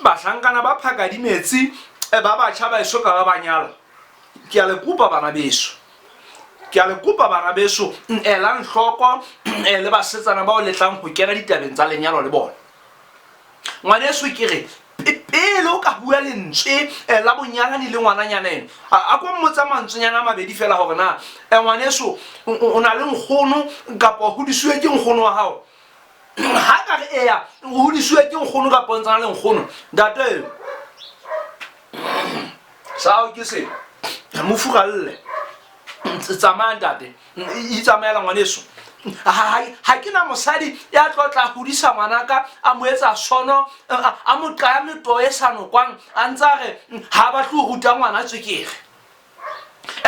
Bahlankana ba phakadimetsi ba batjha ba eso ka ba ba nyala, ke a le kopa bana beso, ke a le kopa bana beso, elang hloko le basetsana bao le tlang ho kena ditabeng tsa lenyalo le bona. Ngwaneso ke re pele o ka bua lentswe la bonyalani le ngwananyana eno, a ko mmotsa mantswenyana a mabedi fela hore na ngwaneso o na le nkgono kapa o hodisiwe ke nkgono wa hao. Ha ka re eya o hodisiwe ke nkgono kapa o ntsana le nkgono, ntate sa hao ke se mo furalle, tsamaya ntate, itsamaela ngwaneso. Ha ke na mosadi ya tlo tla hodisa ngwanaka a mo etsa sono, a mo qaya metoho e sa nokwang, a ntse a re ha batle ho ruta ngwana tswekere.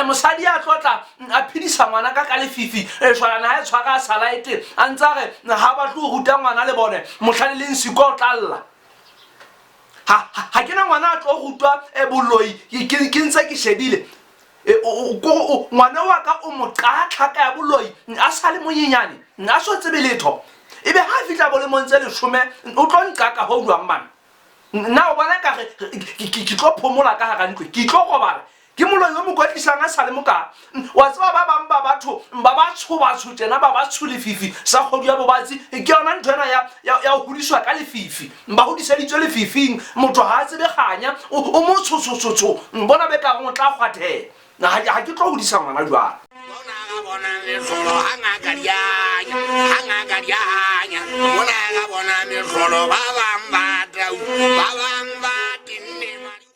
Mosadi ya tlo tla a phedisa ngwana ka ka lefifi, shwalane ha e tshwara a sa laete, a ntse a re ha batle ho ruta ngwana le bone, mohla le leng siko o tla lla. Ha ke na ngwana a tlo rutwa boloi, ke ntse ke shebile. Ngwana wa ka o mo qaa tlhaka ya boloi a sa le monyenyane, a so tsebe letho. Ebe ha a fihla bolemong tse 10, o tlo nqaka ho jwang bana? Nna o bona ka re ke tlo phomola ka hara ntlo, ke tlo robala. Ke moloi o mo kwetlisang a sa le mokaa. Wa tseba ba bang ba batho ba batsho batsho tjena, ba batsho lefifi sa kgodu ya bobatsi. Ke yona ntho ena ya ho hodiswa ka lefifi. Ba hodiseditswe lefifing, motho ha a tsebe kganya, o motsho tsho tsho tsho. Bona be ka reng o tla kgwatheha. Ha ke tlo hodisa ngwana jwalo. Bona ga bona mehlolo ha ngaka di anya, ha ngaka di anya. Bona ga bona mehlolo ba bang ba tau, ba bang.